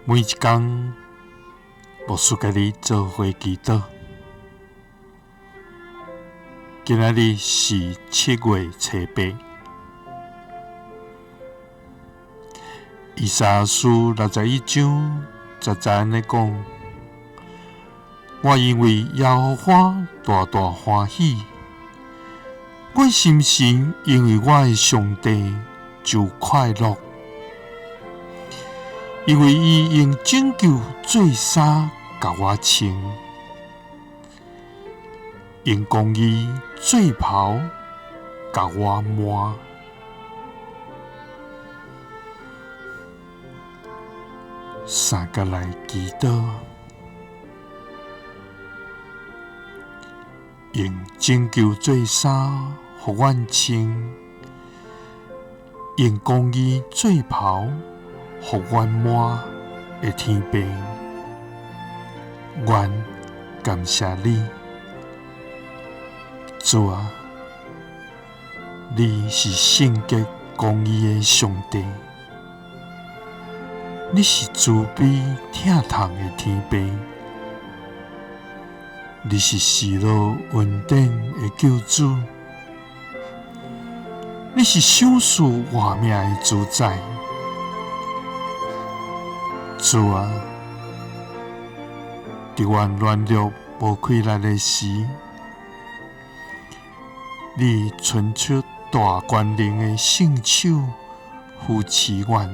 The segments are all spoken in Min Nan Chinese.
每一工，牧師佮你做伙祈禱。今仔日是7月初8，以賽亞書61章10節按呢講：我因為耶和華大大歡喜，我心神因為我的上帝就快樂。因為伊用拯救做衫共我穿，用公義做袍共我抹。三佮來祈禱，用拯救做衫予阮穿，用公義做袍予阮抹的天父，阮感謝你，主啊，你是聖潔公義的上帝，你是慈悲疼痛的天父，你是施落恩典的救主，你是賞賜活命的主宰。主啊，佇阮軟弱無氣力的時，你伸出大權能的聖手扶持阮，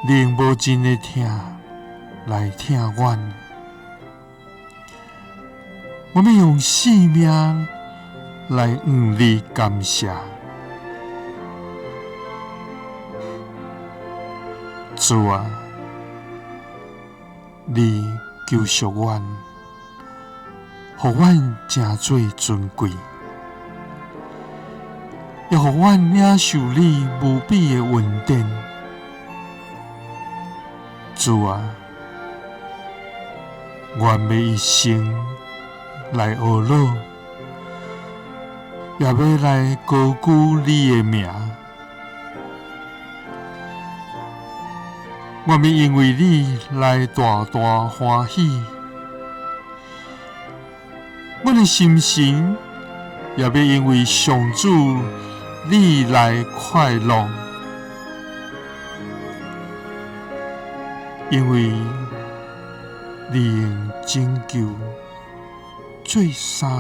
你用無盡的疼來疼阮。我欲用性命來向你感謝。主啊，你救贖阮，予阮成做尊貴，也予阮領受你無比的恩典。主啊，阮欲一生來懊惱，也欲來高舉你的名。我欲因為你來大大歡喜，阮的心神也欲因為上主你來快樂，因為你用拯救做衫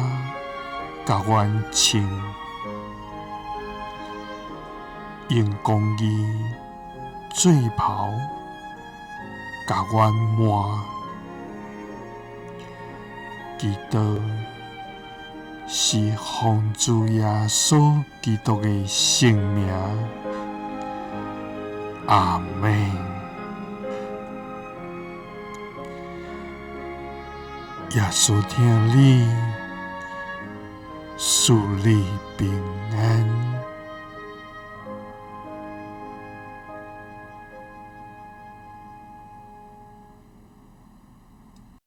共阮穿，用公義做袍共阮抹。祈禱是奉主耶穌基督的聖名，阿們。耶穌疼你，賜你平安。